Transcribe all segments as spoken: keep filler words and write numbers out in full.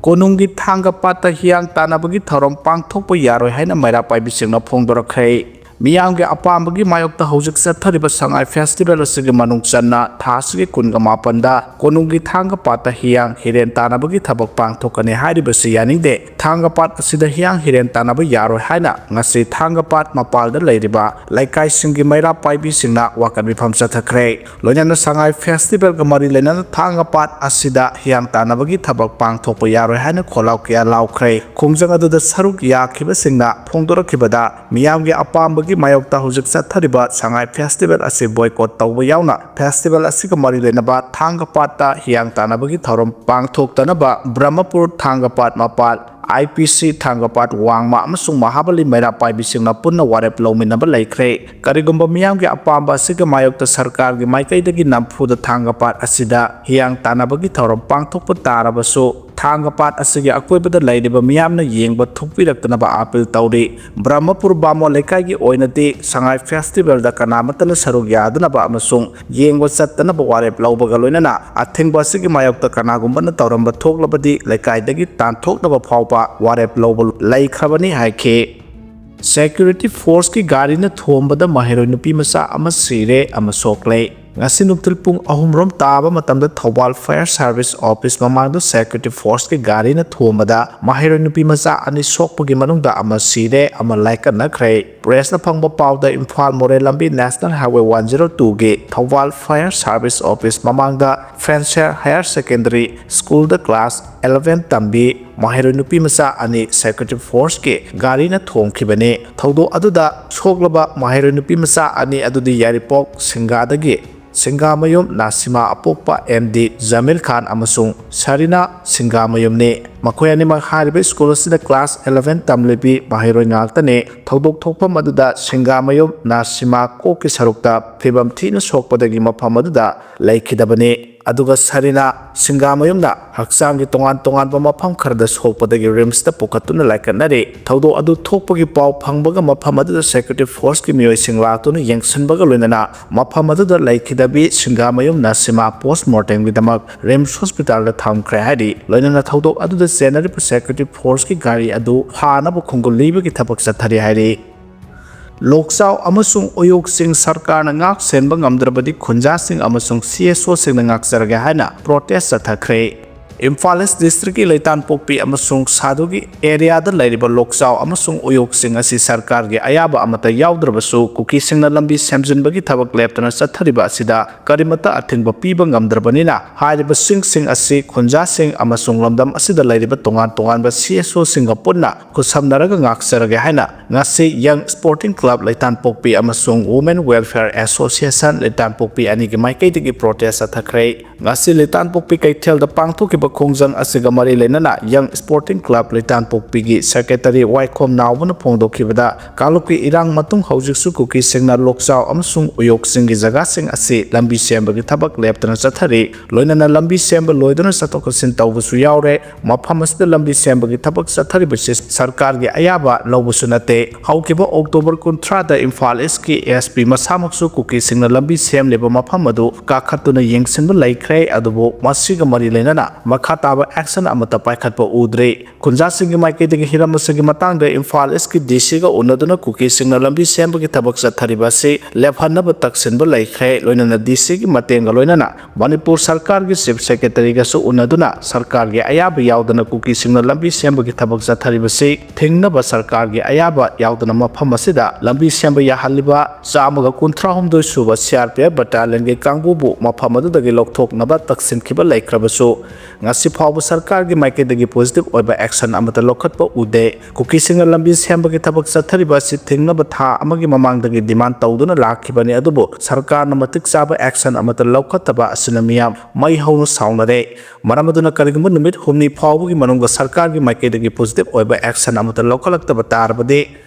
ꯀꯣꯅꯨꯡꯒꯤ ꯊꯥꯡꯒ ꯄꯥꯠꯇ ꯍꯤꯌꯥꯡ ꯇꯥꯟꯅꯕꯒꯤ ꯊꯧꯔꯝ ꯄꯥꯡꯊꯣꯛꯄ ꯌꯥꯔꯣꯏ ꯍꯥꯏꯅ ꯃꯩꯔꯥ ꯄꯥꯏꯕꯤꯁꯤꯡꯅ ꯐꯣꯡꯗꯣꯔꯛꯈ꯭ꯔꯦ꯫ ꯃꯤꯌꯥꯝꯒꯤ ꯑꯄꯥꯝꯕꯒꯤ ꯃꯥꯌꯣꯛꯇ ꯍꯧꯖꯤꯛ ꯆꯠꯊꯔꯤꯕ ꯁꯉꯥꯏ ꯐꯦꯁꯇꯤꯚꯦꯜ ꯑꯁꯤꯒꯤ ꯃꯅꯨꯡ ꯆꯟꯅ ꯊꯥ ꯑꯁꯤꯒꯤ ꯀꯨꯟꯒ ꯃꯥꯄꯟꯗ ꯀꯣꯅꯨꯡꯒꯤ ꯊꯥꯡꯒ ꯄꯥꯠꯇ ꯍꯤꯌꯥꯡ ꯍꯤꯔꯦꯟ ꯇꯥꯟꯅꯕꯒꯤ ꯊꯕꯛ ꯄꯥꯡꯊꯣꯛꯀꯅꯤ ꯍꯥꯏꯔꯤꯕꯁꯤ ꯌꯥꯅꯤꯡꯗꯦ꯫ ꯊꯥꯡꯒ ꯄꯥꯠ ꯑꯁꯤꯗ ꯍꯤꯌꯥꯡ ꯍꯤꯔꯦꯟ ꯇꯥꯟꯅꯕ ꯌꯥꯔꯣꯏ ꯍꯥꯏꯅ ꯉꯁꯤ ꯊꯥꯡꯒ ꯄꯥꯠ ꯃꯄꯥꯜꯗ ꯂꯩꯔꯤꯕ ꯂꯩꯀꯥꯏꯁꯤꯡꯒꯤ ꯃꯩꯔꯥ ꯄꯥꯏꯕꯤꯁꯤꯡꯅ ꯋꯥꯀꯠ ꯃꯤꯐꯝ ꯆꯠꯊꯈ꯭ꯔꯦ꯫ ꯂꯣꯏꯅꯅ ꯁꯉꯥꯏ ꯐꯦꯁꯇꯤꯚꯦꯜꯒ ꯃꯔꯤ ꯂꯩꯅꯅ ꯊꯥꯡꯒ ꯄꯥꯠ ꯑꯁꯤꯗ ꯍꯤꯌꯥꯡ ꯇꯥꯟꯅꯕꯒꯤ ꯊꯕꯛ ꯄꯥꯡꯊꯣꯛꯄ ꯌꯥꯔꯣꯏ ꯍꯥꯏꯅ ꯈꯣꯜꯂꯥꯎ ꯀꯌꯥ ꯂꯥꯎꯈ꯭ꯔꯦ꯫ ꯈꯣꯡꯖꯪ ꯑꯗꯨꯗ ꯁꯔꯨꯛ ꯌꯥꯈꯤꯕꯁꯤꯡꯅ ꯐꯣꯡꯗꯣꯔꯛꯈꯤꯕꯗ, ꯃꯤꯌꯥꯝꯒꯤ ꯑꯄꯥꯝꯕꯒꯤ ꯃꯥꯌꯣꯛꯇ ꯍꯧꯖꯤꯛ ꯆꯠꯊꯔꯤꯕ ꯁꯉꯥꯏ ꯐꯦꯁꯇꯤꯚꯦꯜ ꯑꯁꯤ ꯕꯣꯏꯀꯣꯠ ꯇꯧꯕ ꯌꯥꯎꯅ ꯐꯦꯁꯇꯤꯚꯦꯜ ꯑꯁꯤꯒ ꯃꯔꯤ ꯂꯩꯅꯕ ꯊꯥꯡꯒ ꯄꯥꯠꯇ ꯍꯤꯌꯥꯡ ꯇꯥꯟꯅꯕꯒꯤ ꯊꯧꯔꯝ ꯄꯥꯡꯊꯣꯛꯇꯅꯕ ꯕ꯭ꯔꯍꯃꯄꯨꯔ ꯊꯥꯡꯒ ꯄꯥꯠ ꯃꯄꯥꯜ, ꯑꯥꯏ ꯄꯤ ꯁꯤ ꯊꯥꯡꯒ ꯄꯥꯠ ꯋꯥꯡꯃ ꯑꯃꯁꯨꯡ ꯃꯍꯥꯕꯂꯤ ꯃꯩꯔꯥ ꯄꯥꯏꯕꯤꯁꯤꯡꯅ ꯄꯨꯟꯅ ꯋꯥꯔꯦꯞ ꯂꯧꯃꯤꯟꯅꯕ ꯂꯩꯈ꯭ꯔꯦ꯫ ꯀꯔꯤꯒꯨꯝꯕ ꯃꯤꯌꯥꯝꯒꯤ ꯑꯄꯥꯝꯕ ꯑꯁꯤꯒꯤ ꯃꯥꯌꯣꯛꯇ ꯁꯔꯀꯥꯔꯒꯤ ꯃꯥꯏꯀꯩꯗꯒꯤ ꯅꯝꯐꯨꯗ ꯊꯥꯡꯒ ꯄꯥꯠ ꯑꯁꯤꯗ ꯍꯤꯌꯥꯡ ꯇꯥꯟꯅꯕꯒꯤ ꯊꯧꯔꯝ ꯄꯥꯡꯊꯣꯛꯄ ꯇꯥꯔꯕꯁꯨ, ꯊꯥꯡꯒ ꯄꯥꯠ ꯑꯁꯤꯒꯤ ꯑꯀꯣꯏꯕꯗ ꯂꯩꯔꯤꯕ ꯃꯤꯌꯥꯝꯅ ꯌꯦꯡꯕ ꯊꯣꯛꯄꯤꯔꯛꯇꯅꯕ ꯑꯥꯄꯤꯜ ꯇꯧꯔꯤ꯫ ꯕ꯭ꯔꯍꯃꯄꯨꯔ ꯕꯥꯃꯣꯟ ꯂꯩꯀꯥꯏꯒꯤ ꯑꯣꯏꯅꯗꯤ ꯁꯉꯥꯏ ꯐꯦꯁꯇꯤꯚꯦꯜꯗ ꯀꯅꯥꯃꯠꯇꯅ ꯁꯔꯨꯛ ꯌꯥꯗꯅꯕ ꯑꯃꯁꯨꯡ ꯌꯦꯡꯕ ꯆꯠꯇꯅꯕ ꯋꯥꯔꯦꯞ ꯂꯧꯕꯒ ꯂꯣꯏꯅꯅ ꯑꯊꯤꯡꯕ ꯑꯁꯤꯒꯤ ꯃꯥꯌꯣꯛꯇ ꯀꯅꯥꯒꯨꯝꯕꯅ ꯇꯧꯔꯝꯕ ꯊꯣꯛꯂꯕꯗꯤ ꯂꯩꯀꯥꯏꯗꯒꯤ ꯇꯥꯟꯊꯣꯛꯅꯕ ꯐꯥꯎꯕ ꯋꯥꯔꯦꯞ ꯂꯧꯕ ꯂꯩꯈ꯭ꯔꯕꯅꯤ ꯍꯥꯏꯈꯤ꯫ ꯁꯦꯀ꯭ꯌꯨꯔꯤꯇꯤ ꯐꯣꯔꯁꯀꯤ ꯒꯥꯔꯤꯅ ꯊꯣꯝꯕꯗ ꯃꯍꯩꯔꯣꯏ ꯅꯨꯄꯤ ꯃꯆꯥ ꯑꯃ ꯁꯤꯔꯦ ꯑꯃ ꯁꯣꯛꯂꯦ꯫ ꯉꯁꯤ ꯅꯨꯡꯊꯤꯜ ꯄꯨꯡ ꯑꯍꯨꯝ ꯔꯣꯝ ꯇꯥꯕ ꯃꯇꯝꯗ ꯊꯧꯕꯥꯜ ꯐꯥꯌꯔ ꯁꯥꯔꯚꯤꯁ ꯑꯣꯐꯤꯁ ꯃꯃꯥꯡꯗ ꯁꯦꯀ꯭ꯌꯨꯔꯤꯇꯤ ꯐꯣꯔꯁꯀꯤ ꯒꯥꯔꯤꯅ ꯊꯣꯝꯕꯗ ꯃꯍꯩꯔꯣꯏ ꯅꯨꯄꯤ ꯃꯆꯥ ꯑꯅꯤ ꯁꯣꯛꯄꯒꯤ ꯃꯅꯨꯡꯗ ꯑꯃ ꯁꯤꯔꯦ, ꯑꯃ ꯂꯥꯏꯀꯠꯅꯈ꯭ꯔꯦ꯫ ꯄ꯭ꯔꯦꯁꯅ ꯐꯪꯕ ꯄꯥꯎꯗ ꯏꯝꯐꯥꯜ ꯃꯣꯔꯦ ꯂꯝꯕꯤ ꯅꯦꯁꯅꯦꯜ ꯍꯥꯏꯋꯦ ꯋꯥꯟ ꯖꯤꯔꯣ ꯇꯨꯒꯤ ꯊꯧꯕꯥꯜ ꯐꯥꯌꯔ ꯁꯥꯔꯚꯤꯁ ꯑꯣꯐꯤꯁ ꯃꯃꯥꯡꯗ ꯐꯦꯟꯁꯤꯌꯔ ꯍꯥꯌꯔ ꯁꯦꯀꯦꯟꯗꯔꯤ ꯁ꯭ꯀꯨꯜꯗ ꯀ꯭ꯂꯥꯁ ꯑꯦꯂꯚꯦꯟ ꯇꯝꯕꯤ ꯃꯍꯩꯔꯣꯏ ꯅꯨꯄꯤ ꯃꯆꯥ ꯑꯅꯤ ꯁꯦꯀ꯭ꯌꯨꯔꯤꯇꯤ ꯐꯣꯔꯁꯀꯤ ꯒꯥꯔꯤꯅ ꯊꯣꯝꯈꯤꯕꯅꯤ꯫ ꯊꯧꯗꯣꯛ ꯑꯗꯨꯗ ꯁꯣꯛꯂꯕ ꯃꯍꯩꯔꯣꯏ ꯅꯨꯄꯤ ꯃꯆꯥ ꯑꯅꯤ ꯑꯗꯨꯗꯤ ꯌꯥꯏꯔꯤꯄꯣꯛ ꯁꯤꯡꯒꯥꯗꯒꯤ ꯁꯤꯡꯒꯥꯃꯌꯨꯝ ꯅꯥꯁꯤꯃꯥ ꯑꯄꯣꯛꯄ ꯑꯦꯝ ꯗꯤ ꯖꯃꯤꯜ ꯈꯥꯟ ꯑꯃꯁꯨꯡ ꯁꯔꯤꯅꯥ ꯁꯤꯡꯒꯥꯃꯌꯨꯝꯅꯤ꯫ ꯃꯈꯣꯏ ꯑꯅꯤꯃꯛ ꯍꯥꯏꯔꯤꯕ ꯁ꯭ꯀꯨꯜ ꯑꯁꯤꯗ ꯀ꯭ꯂꯥꯁ ꯑꯦꯂꯚꯦꯟ ꯇꯝꯂꯤꯕꯤ ꯃꯍꯩꯔꯣꯏ ꯉꯥꯛꯇꯅꯤ꯫ ꯊꯧꯗꯣꯛ ꯊꯣꯛꯐꯝ ꯑꯗꯨꯗ ꯁꯤꯡꯒꯥꯃꯌꯨꯝ ꯅꯥꯁꯤꯃꯥ ꯀꯣꯛꯀꯤ ꯁꯔꯨꯛꯇ ꯐꯤꯕꯝ ꯊꯤꯅ ꯁꯣꯛꯄꯗꯒꯤ ꯃꯐꯝ ꯑꯗꯨꯗ ꯂꯩꯈꯤꯗꯕꯅꯤ꯫ ꯑꯗꯨꯒ ꯁꯔꯤꯅꯥ ꯁꯤꯡꯒꯥꯃꯌꯨꯝꯅ ꯍꯛꯆꯥꯡꯒꯤ ꯇꯣꯉꯥꯟ ꯇꯣꯉꯥꯟꯕ ꯃꯐꯝ ꯈꯔꯗ ꯁꯣꯛꯄꯗꯒꯤ ꯔꯤꯝꯁꯇ ꯄꯨꯈꯠꯇꯨꯅ ꯂꯥꯏꯀꯠꯅꯔꯤ꯫ ꯊꯧꯗꯣꯛ ꯑꯗꯨ ꯊꯣꯛꯄꯒꯤ ꯄꯥꯎ ꯐꯪꯕꯒ ꯃꯐꯝ ꯑꯗꯨꯗ ꯁꯦꯀ꯭ꯌꯨꯔꯤꯇꯤ ꯐꯣꯔꯁꯀꯤ ꯃꯤꯑꯣꯏꯁꯤꯡ ꯂꯥꯛꯇꯨꯅ ꯌꯦꯡꯁꯤꯟꯕꯒ ꯂꯣꯏꯅꯅ ꯃꯐꯝ ꯑꯗꯨꯗ ꯂꯩꯈꯤꯗꯕꯤ ꯁꯤꯡꯒꯥꯃꯌꯨꯝ ꯅꯁꯤꯃꯥ ꯄꯣꯁꯃꯣꯔꯇꯦꯝꯒꯤꯗꯃꯛ ꯔꯤꯝꯁ ꯍꯣꯁꯄꯤꯇꯥꯜꯗ ꯊꯝꯈ꯭ꯔꯦ ꯍꯥꯏꯔꯤ꯫ ꯂꯣꯏꯅꯅ ꯊꯧꯗꯣꯛ ꯑꯗꯨꯗ ꯆꯦꯟꯅꯔꯤꯕ ꯁꯦꯀ꯭ꯌꯨꯔꯤꯇꯤ ꯐꯣꯔꯁꯀꯤ ꯒꯥꯔꯤ ꯑꯗꯨ ꯐꯥꯅꯕ ꯈꯣꯡꯒꯨꯜ ꯂꯤꯕꯒꯤ ꯊꯕꯛ ꯆꯠꯊꯔꯤ ꯍꯥꯏꯔꯤ꯫ ꯂꯣꯛꯆꯥꯎ ꯑꯃꯁꯨꯡ ꯎꯌꯣꯛꯁꯤꯡ ꯁꯔꯀꯥꯔꯅ ꯉꯥꯛ ꯁꯦꯟꯕ ꯉꯝꯗ꯭ꯔꯕꯗꯤ ꯈꯨꯟꯖꯥꯁꯤꯡ ꯑꯃꯁꯨꯡ ꯁꯤ ꯑꯦꯁ ꯑꯣꯁꯤꯡꯅ ꯉꯥꯛꯆꯔꯒꯦ ꯍꯥꯏꯅ ꯄ꯭ꯔꯣꯇꯦꯁ ꯆꯠꯊꯈ꯭ꯔꯦ꯫ ꯏꯝꯐꯥꯜ ꯏꯁ ꯗꯤꯁꯇ꯭ꯔꯤꯛꯀꯤ ꯂꯩꯇꯥꯟꯄꯣꯛꯄꯤ ꯑꯃꯁꯨꯡ ꯁꯥꯗꯨꯒꯤ ꯑꯦꯔꯤꯌꯥꯗ ꯂꯩꯔꯤꯕ ꯂꯣꯛꯆꯥꯎ ꯑꯃꯁꯨꯡ ꯎꯌꯣꯛꯁꯤꯡ ꯑꯁꯤ ꯁꯔꯀꯥꯔꯒꯤ ꯑꯌꯥꯕ ꯑꯃꯠꯇ ꯌꯥꯎꯗ꯭ꯔꯕꯁꯨ ꯀꯨꯀꯤꯁꯤꯡꯅ ꯂꯝꯕꯤ ꯁꯦꯝꯖꯤꯟꯕꯒꯤ ꯊꯕꯛ ꯂꯦꯞꯇꯅ ꯆꯠꯊꯔꯤꯕ ꯑꯁꯤꯗ ꯀꯔꯤꯃꯠꯇ ꯑꯊꯤꯡꯕ ꯄꯤꯕ ꯉꯝꯗ꯭ꯔꯕꯅꯤꯅ ꯍꯥꯏꯔꯤꯕꯁꯤꯡꯁꯤꯡ ꯑꯁꯤ ꯈꯨꯟꯖꯥꯁꯤꯡ ꯑꯃꯁꯨꯡ ꯂꯝꯗꯝ ꯑꯁꯤꯗ ꯂꯩꯔꯤꯕ ꯇꯣꯉꯥꯟ ꯇꯣꯉꯥꯟꯕ ꯁꯤ ꯑꯦꯁ ꯑꯣꯁꯤꯡꯒ ꯄꯨꯟꯅ ꯈꯨꯠꯁꯝꯅꯔꯒ ꯉꯥꯛꯆꯔꯒꯦ ꯍꯥꯏꯅ ꯉꯁꯤ ꯌꯪ ꯁ꯭ꯄꯣꯔꯇꯤꯡ ꯀ꯭ꯂꯕ ꯂꯩꯇꯥꯟꯄꯣꯛꯄꯤ ꯑꯃꯁꯨꯡ ꯋꯨꯃꯦꯟ ꯋꯦꯜꯐꯤꯌꯔ ꯑꯦꯁꯣꯁꯤꯌꯦꯁꯟ ꯂꯩꯇꯥꯟꯄꯣꯛꯄꯤ ꯑꯅꯤꯒꯤ ꯃꯥꯏꯀꯩꯗꯒꯤ ꯄ꯭ꯔꯣꯇꯦꯁ ꯆꯠꯊꯈ꯭ꯔꯦ꯫ ꯉꯁꯤ ꯂꯩꯇꯥꯟꯄꯣꯛꯄꯤ ꯀꯩꯊꯦꯜꯗ ꯄꯥꯡꯊꯣꯛꯈꯤꯕ ꯈꯣꯡꯖꯪ ꯑꯁꯤꯒ ꯃꯔꯤ ꯂꯩꯅꯅ ꯌꯪ ꯁ꯭ꯄꯣꯔꯇꯤꯡ ꯀ꯭ꯂꯕ ꯂꯩꯇꯥꯟꯄꯣꯛꯄꯤꯒꯤ ꯁꯦꯀ꯭ꯔꯦꯇꯔꯤ ꯋꯥꯏꯈꯣꯝ ꯅꯥꯎꯕꯅ ꯐꯣꯡꯗꯣꯛꯈꯤꯕꯗ, ꯀꯥꯡꯂꯨꯞꯀꯤ ꯏꯔꯥꯡ ꯃꯇꯨꯡ ꯍꯧꯖꯤꯛꯁꯨ ꯀꯨꯀꯤꯁꯤꯡꯅ ꯂꯣꯛꯆꯥꯎ ꯑꯃꯁꯨꯡ ꯎꯌꯣꯛꯁꯤꯡꯒꯤ ꯖꯒꯥꯁꯤꯡ ꯑꯁꯤ ꯂꯝꯕꯤ ꯁꯦꯝꯕꯒꯤ ꯊꯕꯛ ꯂꯦꯞꯇꯅ ꯆꯠꯊꯔꯤ꯫ ꯂꯣꯏꯅꯅ ꯂꯝꯕꯤ ꯁꯦꯝꯕ ꯂꯣꯏꯗꯨꯅ ꯆꯠꯊꯣꯛ ꯆꯠꯁꯤꯟ ꯇꯧꯕꯁꯨ ꯌꯥꯎꯔꯦ꯫ ꯃꯐꯝ ꯑꯁꯤꯗ ꯂꯝꯕꯤ ꯁꯦꯝꯕꯒꯤ ꯊꯕꯛ ꯆꯠꯊꯔꯤꯕꯁꯤ ꯁꯔꯀꯥꯔꯒꯤ ꯑꯌꯥꯕ ꯂꯧꯕꯁꯨ ꯅꯠꯇꯦ꯫ ꯍꯧꯈꯤꯕ ꯑꯣꯛꯇꯣꯕꯔ ꯀꯨꯟꯊ꯭ꯔꯥꯗ ꯏꯝꯐꯥꯜ ꯏꯁꯀꯤ ꯑꯦꯁ ꯄꯤ ꯃꯁꯥꯃꯛꯁꯨ ꯀꯨꯀꯤꯁꯤꯡꯅ ꯂꯝꯕꯤ ꯁꯦꯝꯂꯤꯕ ꯃꯐꯝ ꯑꯗꯨ ꯀꯥꯈꯠꯇꯨꯅ ꯌꯦꯡꯁꯤꯟꯕ ꯂꯩꯈ꯭ꯔꯦ, ꯑꯗꯨꯕꯨ ꯃꯁꯤꯒ ꯃꯔꯤ ꯂꯩꯅꯅ ꯃꯈꯥ ꯇꯥꯕ ꯑꯦꯛꯁꯟ ꯑꯃꯠꯇ ꯄꯥꯏꯈꯠꯄ ꯎꯗ꯭ꯔꯤ꯫ ꯈꯨꯟꯖꯥꯁꯤꯡꯒꯤ ꯃꯥꯏꯀꯩꯗꯒꯤ ꯍꯤꯔꯝ ꯑꯁꯤꯒꯤ ꯃꯇꯥꯡꯗ ꯏꯝꯐꯥꯜ ꯏꯁꯀꯤ ꯗꯤ ꯁꯤꯒ ꯎꯅꯗꯨꯅ ꯀꯨꯀꯤꯁꯤꯡꯅ ꯂꯝꯕꯤ ꯁꯦꯝꯕꯒꯤ ꯊꯕꯛ ꯆꯠꯊꯔꯤꯕ ꯑꯁꯤ ꯂꯦꯞꯍꯟꯅꯕ ꯇꯛꯁꯤꯟꯕ ꯂꯩꯈ꯭ꯔꯦ꯫ ꯂꯣꯏꯅꯅ ꯗꯤ ꯁꯤꯒꯤ ꯃꯇꯦꯡꯒ ꯂꯣꯏꯅꯅ ꯃꯅꯤꯄꯨꯔ ꯁꯔꯀꯥꯔꯒꯤ ꯆꯤꯐ ꯁꯦꯀ꯭ꯔꯦꯇꯔꯤꯒꯁꯨ ꯎꯅꯗꯨꯅ ꯁꯔꯀꯥꯔꯒꯤ ꯑꯌꯥꯕ ꯌꯥꯎꯗꯅ ꯀꯨꯀꯤꯁꯤꯡꯅ ꯂꯝꯕꯤ ꯁꯦꯝꯕꯒꯤ ꯊꯕꯛ ꯆꯠꯊꯔꯤꯕꯁꯤ ꯊꯤꯡꯅꯕ ꯁꯔꯀꯥꯔꯒꯤ ꯑꯌꯥꯕ ꯌꯥꯎꯗꯅ ꯃꯐꯝ ꯑꯁꯤꯗ ꯂꯝꯕꯤ ꯁꯦꯝꯕ ꯌꯥꯍꯜꯂꯤꯕ ꯆꯥꯝꯃꯒ ꯀꯨꯟꯊ꯭ꯔꯥ ꯍꯨꯝꯗꯣꯏ ꯁꯨꯕ ꯁꯤ ꯑꯥꯔ ꯄꯤ ꯑꯦꯐ ꯕꯠꯇꯥꯂꯤꯌꯟꯒꯤ ꯀꯥꯡꯕꯨꯕꯨ ꯃꯐꯝ ꯑꯗꯨꯗꯒꯤ ꯂꯧꯊꯣꯛꯅꯕ ꯇꯛꯁꯤꯟꯈꯤꯕ ꯂꯩꯈ꯭ꯔꯕꯁꯨ, ꯉꯁꯤ ꯐꯥꯎꯕ ꯁꯔꯀꯥꯔꯒꯤ ꯃꯥꯏꯀꯩꯗꯒꯤ ꯄꯣꯖꯤꯇꯤꯚ ꯑꯣꯏꯕ ꯑꯦꯛꯁꯟ ꯑꯃꯠꯇ ꯂꯧꯈꯠꯄ ꯎꯗꯦ꯫ ꯀꯨꯀꯤꯁꯤꯡꯅ ꯂꯝꯕꯤ ꯁꯦꯝꯕꯒꯤ ꯊꯕꯛ ꯆꯠꯊꯔꯤꯕ ꯑꯁꯤ ꯊꯤꯡꯅꯕ ꯊꯥ ꯑꯃꯒꯤ ꯃꯃꯥꯡꯗꯒꯤ ꯗꯤꯃꯥꯟ ꯇꯧꯗꯨꯅ ꯂꯥꯛꯈꯤꯕꯅꯤ, ꯑꯗꯨꯕꯨ ꯁꯔꯀꯥꯔꯅ ꯃꯇꯤꯛ ꯆꯥꯕ ꯑꯦꯛꯁꯟ ꯑꯃꯠꯇ ꯂꯧꯈꯠꯇꯕ ꯑꯁꯤꯅ ꯃꯤꯌꯥꯝ ꯃꯩ ꯍꯧꯅ ꯁꯥꯎꯅꯔꯦ꯫ ꯃꯔꯝ ꯑꯗꯨꯅ ꯀꯔꯤꯒꯨꯝꯕ ꯅꯨꯃꯤꯠ ꯍꯨꯝꯅꯤ ꯐꯥꯎꯕꯒꯤ ꯃꯅꯨꯡꯗ ꯁꯔꯀꯥꯔꯒꯤ ꯃꯥꯏꯀꯩꯗꯒꯤ ꯄꯣꯖꯤꯇꯤꯚ ꯑꯣꯏꯕ ꯑꯦꯛꯁꯟ ꯑꯃꯠꯇ ꯂꯧꯈꯠꯂꯛꯇꯕ ꯇꯥꯔꯕꯗꯤ,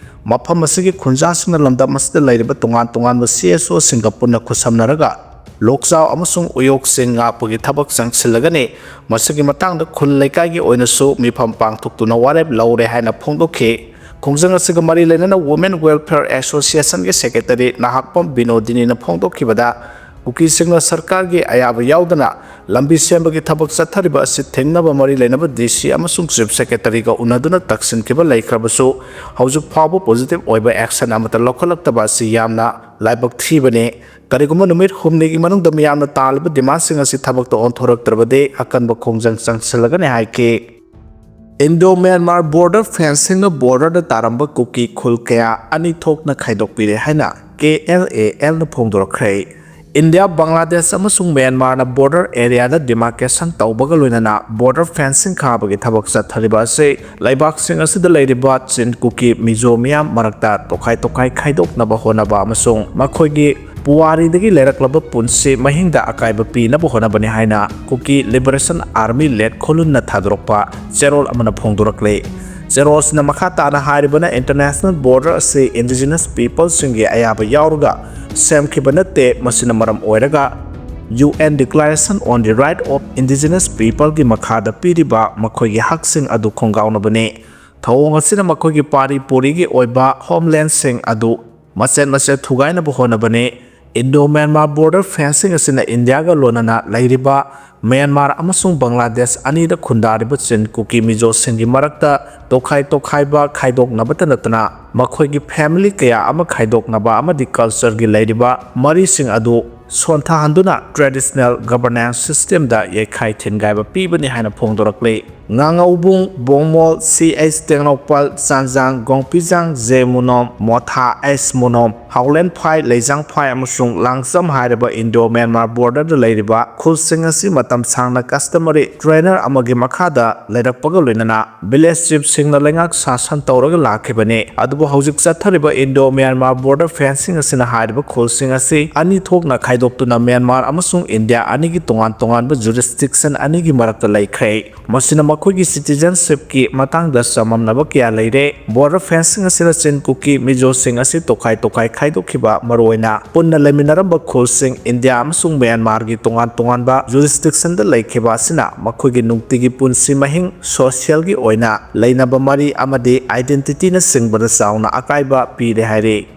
ꯃꯐꯝ ꯑꯁꯤꯒꯤ ꯈꯨꯟꯖꯥꯁꯤꯡꯅ ꯂꯝꯗꯝ ꯑꯁꯤꯗ ꯂꯩꯔꯤꯕ ꯇꯣꯉꯥꯟ ꯇꯣꯉꯥꯟꯕ ꯁꯤ ꯑꯦꯁ ꯑꯣꯁꯤꯡꯒ ꯄꯨꯟꯅ ꯈꯨꯠꯁꯝꯅꯔꯒ ꯂꯣꯛꯆꯥꯎ ꯑꯃꯁꯨꯡ ꯎꯌꯣꯛꯁꯤꯡ ꯉꯥꯛꯄꯒꯤ ꯊꯕꯛ ꯆꯪꯁꯤꯜꯂꯒꯅꯤ꯫ ꯃꯁꯤꯒꯤ ꯃꯇꯥꯡꯗ ꯈꯨꯜ ꯂꯩꯀꯥꯏꯒꯤ ꯑꯣꯏꯅꯁꯨ ꯃꯤꯐꯝ ꯄꯥꯡꯊꯣꯛꯇꯨꯅ ꯋꯥꯔꯦꯞ ꯂꯧꯔꯦ ꯍꯥꯏꯅ ꯐꯣꯡꯗꯣꯛꯈꯤ꯫ ꯈꯣꯡꯖꯪ ꯑꯁꯤꯒ ꯃꯔꯤ ꯂꯩꯅꯅ Women Welfare Associationꯒꯤ Secretary ꯅꯍꯥꯛꯄꯝ ꯕꯤꯅꯣꯗꯤꯅꯤꯅ ꯐꯣꯡꯗꯣꯛꯈꯤꯕꯗ, ꯀꯨꯀꯤꯁꯤꯡꯅ ꯁꯔꯀꯥꯔꯒꯤ ꯑꯌꯥꯕ ꯌꯥꯎꯗꯅ ꯂꯝꯕꯤ ꯁꯦꯝꯕꯒꯤ ꯊꯕꯛ ꯆꯠꯊꯔꯤꯕ ꯑꯁꯤ ꯊꯤꯡꯅꯕ ꯃꯔꯤ ꯂꯩꯅꯕ DC ꯑꯃꯁꯨꯡ Chief Secretaryꯒ ꯎꯅꯗꯨꯅ ꯇꯛꯁꯤꯟꯈꯤꯕ ꯂꯩꯈ꯭ꯔꯕꯁꯨ, ꯍꯧꯖꯤꯛ ꯐꯥꯎꯕ positive ꯑꯣꯏꯕ action ꯑꯃꯠꯇ ꯂꯧꯈꯠꯂꯛꯇꯕ ꯑꯁꯤ ꯌꯥꯝꯅ ꯂꯥꯏꯕꯛ ꯊꯤꯕꯅꯤ꯫ ꯀꯔꯤꯒꯨꯝꯕ ꯅꯨꯃꯤꯠ ꯍꯨꯝꯅꯤꯒꯤ ꯃꯅꯨꯡꯗ ꯃꯤꯌꯥꯝꯅ ꯇꯥꯜꯂꯤꯕ demandꯁꯤꯡ ꯑꯁꯤ ꯊꯕꯛꯇ ꯑꯣꯟꯊꯣꯔꯛꯇ꯭ꯔꯕꯗꯤ ꯑꯀꯟꯕ ꯈꯣꯡꯖꯪ ꯆꯪꯁꯤꯜꯂꯒꯅꯤ ꯍꯥꯏꯈꯤ꯫ Indo-Myanmar border fencingꯅ borderꯗ ꯇꯥꯔꯝꯕ ꯀꯨꯀꯤ ꯈꯨꯜ ꯀꯌꯥ ꯑꯅꯤ ꯊꯣꯛꯅ ꯈꯥꯏꯗꯣꯛꯄꯤꯔꯦ ꯍꯥꯏꯅ KLALꯅ ꯐꯣꯡꯗꯣꯔꯛꯈ꯭ꯔꯦ꯫ ꯏꯟꯗꯤꯌꯥ, ꯕꯪꯒ꯭ꯂꯥꯗꯦꯁ ꯑꯃꯁꯨꯡ ꯃ꯭ꯌꯥꯟꯃꯥꯔꯅ border areaꯗ demarcation ꯇꯧꯕꯒ ꯂꯣꯏꯅꯅ border fencing ꯈꯥꯕꯒꯤ ꯊꯕꯛ ꯆꯠꯊꯔꯤꯕ ꯑꯁꯤ ꯂꯩꯕꯥꯛꯁꯤꯡ ꯑꯁꯤꯗ ꯂꯩꯔꯤꯕ ꯆꯤꯟ, ꯀꯨꯀꯤ, ꯃꯤꯖꯣ ꯃꯤꯌꯥꯝ ꯃꯔꯛꯇ ꯇꯣꯈꯥꯏ ꯇꯣꯈꯥꯏ ꯈꯥꯏꯗꯣꯛꯅꯕ ꯍꯣꯠꯅꯕ ꯑꯃꯁꯨꯡ ꯃꯈꯣꯏꯒꯤ ꯄꯨꯋꯥꯔꯤꯗꯒꯤ ꯂꯩꯔꯛꯂꯕ ꯄꯨꯟꯁꯤ ꯃꯍꯤꯡꯗ ꯑꯀꯥꯏꯕ ꯄꯤꯅꯕ ꯍꯣꯠꯅꯕꯅꯤ ꯍꯥꯏꯅ Kuki Liberation Army led ꯈꯣꯂꯨꯟꯅ ꯊꯥꯗꯣꯔꯛꯄ ꯆꯦꯔꯣꯜ ꯑꯃꯅ ꯐꯣꯡꯗꯣꯔꯛꯂꯤ꯫ ꯆꯦꯔꯣꯜꯁꯤꯅ ꯃꯈꯥ ꯇꯥꯅ ꯍꯥꯏꯔꯤꯕꯅ, international border ꯑꯁꯤ indigenous peopleꯁꯤꯡꯒꯤ ꯑꯌꯥꯕ ꯌꯥꯎꯔꯒ ꯁꯦꯝꯈꯤꯕ ꯅꯠꯇꯦ꯫ ꯃꯁꯤꯅ ꯃꯔꯝ ꯑꯣꯏꯔꯒ UN Declaration on the Right of Indigenous Peopleꯒꯤ ꯃꯈꯥꯗ ꯄꯤꯔꯤꯕ ꯃꯈꯣꯏꯒꯤ ꯍꯛꯁꯤꯡ ꯑꯗꯨ ꯈꯣꯡꯒꯥꯎꯅꯕꯅꯤ꯫ ꯊꯧꯑꯣꯡ ꯑꯁꯤꯅ ꯃꯈꯣꯏꯒꯤ ꯄꯥꯔꯤ ꯄꯨꯔꯤꯒꯤ ꯑꯣꯏꯕ homelandꯁꯤꯡ ꯑꯗꯨ ꯃꯆꯦꯠ ꯃꯆꯦꯠ ꯊꯨꯒꯥꯏꯅꯕ ꯍꯣꯠꯅꯕꯅꯤ꯫ Indo-Myanmar border fencing ꯑꯁꯤꯅ ꯏꯟꯗꯤꯌꯥꯒ ꯂꯣꯟꯅꯅ ꯂꯩꯔꯤꯕ ꯃ꯭ꯌꯥꯟꯃꯥꯔ ꯑꯃꯁꯨꯡ ꯕꯪꯒ꯭ꯂꯥꯗꯦꯁ ꯑꯅꯤꯗ ꯈꯨꯟꯗꯥꯔꯤꯕ ꯆꯤꯟ, ꯀꯨꯀꯤ, ꯃꯤꯖꯣꯁꯤꯡꯒꯤ ꯃꯔꯛꯇ ꯇꯣꯈꯥꯏ ꯇꯣꯈꯥꯏꯕ ꯈꯥꯏꯗꯣꯛꯅꯕꯇ ꯅꯠꯇꯅ ꯃꯈꯣꯏꯒꯤ family ꯀꯌꯥ ꯑꯃ ꯈꯥꯏꯗꯣꯛꯅꯕ ꯑꯃꯗꯤ cultureꯒꯤ ꯂꯩꯔꯤꯕ ꯃꯔꯤꯁꯤꯡ ꯑꯗꯨ ꯁꯣꯟꯊꯍꯟꯗꯨꯅ traditional governance systemꯗ ꯌꯩꯈꯥꯏ ꯊꯤꯟꯒꯥꯏꯕ ꯄꯤꯕꯅꯤ ꯍꯥꯏꯅ ꯐꯣꯡꯗꯣꯔꯛꯂꯤ꯫ ꯉꯥꯉꯧꯕꯨꯡ, ꯕꯣꯡꯃꯣꯜ, ꯁꯤ ꯑꯩꯆ ꯇꯦꯡꯅꯧꯄꯜ, ꯆꯥꯟꯖꯥꯡ, ꯒꯣꯡꯄꯤꯖꯥꯡ, ꯖꯦ ꯃꯨꯅꯣꯝ, ꯃꯣꯊꯥ ꯑꯩꯆ ꯃꯨꯅꯣꯝ, ꯍꯥꯎꯂꯦꯟꯐꯥꯏ, ꯂꯩꯖꯥꯡꯐꯥꯏ ꯑꯃꯁꯨꯡ ꯂꯥꯡꯆꯝ ꯍꯥꯏꯔꯤꯕ Indo-Myanmar borderꯗ ꯂꯩꯔꯤꯕ ꯈꯨꯜꯁꯤꯡ ꯑꯁꯤ ꯃꯇꯝ ꯁꯥꯡꯅ customary tenure ꯑꯃꯒꯤ ꯃꯈꯥꯗ ꯂꯩꯔꯛꯄꯒ ꯂꯣꯏꯅꯅ village chiefꯁꯤꯡꯅ ꯂꯩꯉꯥꯛ ꯁꯥꯁꯟ ꯇꯧꯔꯒ ꯂꯥꯛꯈꯤꯕꯅꯤ꯫ ꯑꯗꯨꯕꯨ ꯍꯧꯖꯤꯛ ꯆꯠꯊꯔꯤꯕ Indo-Myanmar border fencing ꯑꯁꯤꯅ ꯍꯥꯏꯔꯤꯕ ꯈꯨꯜꯁꯤꯡ ꯑꯁꯤ ꯑꯅꯤ ꯊꯣꯛꯅ ꯈꯥꯏꯗꯣꯛꯇꯨꯅ ꯃ꯭ꯌꯥꯟꯃꯥꯔ ꯑꯃꯁꯨꯡ ꯏꯟꯗꯤꯌꯥ ꯑꯅꯤꯒꯤ ꯇꯣꯉꯥꯟ ꯇꯣꯉꯥꯟꯕ jurisdiction ꯑꯅꯤꯒꯤ ꯃꯔꯛꯇ ꯂꯩꯈ꯭ꯔꯦ꯫ ꯃꯁꯤꯅ ꯃꯈꯣꯏꯒꯤ citizenship ꯀꯤ ꯃꯇꯥꯡꯗ ꯆꯃꯝꯅꯕ ꯀꯌꯥ ꯂꯩꯔꯦ꯫ Border fence ꯁꯤꯡ ꯑꯁꯤꯅ ꯆꯤꯟ ꯀꯨꯀꯤ ꯃꯤꯖꯣꯁꯤꯡ ꯑꯁꯤ ꯇꯣꯈꯥꯏ ꯇꯣꯈꯥꯏ ꯈꯥꯏꯗꯣꯛꯈꯤꯕ, ꯃꯔꯨꯑꯣꯏꯅ ꯄꯨꯟꯅ ꯂꯩꯃꯤꯟꯅꯔꯝꯕ ꯈꯨꯜꯁꯤꯡ ꯏꯟꯗꯤꯌꯥ ꯑꯃꯁꯨꯡ ꯃ꯭ꯌꯥꯟꯃꯥꯔꯒꯤ ꯇꯣꯉꯥꯟ ꯇꯣꯉꯥꯟꯕ jurisdiction ꯗ ꯂꯩꯈꯤꯕ ꯑꯁꯤꯅ ꯃꯈꯣꯏꯒꯤ ꯅꯨꯡꯇꯤꯒꯤ ꯄꯨꯟꯁꯤ ꯃꯍꯤꯡ, social ꯒꯤ ꯑꯣꯏꯅ ꯂꯩꯅꯕ ꯃꯔꯤ ꯑꯃꯗꯤ identity ꯅꯆꯤꯡꯕꯗ ꯆꯥꯎꯅ ꯑꯀꯥꯏꯕ ꯄꯤꯔꯦ ꯍꯥꯏꯔꯤ꯫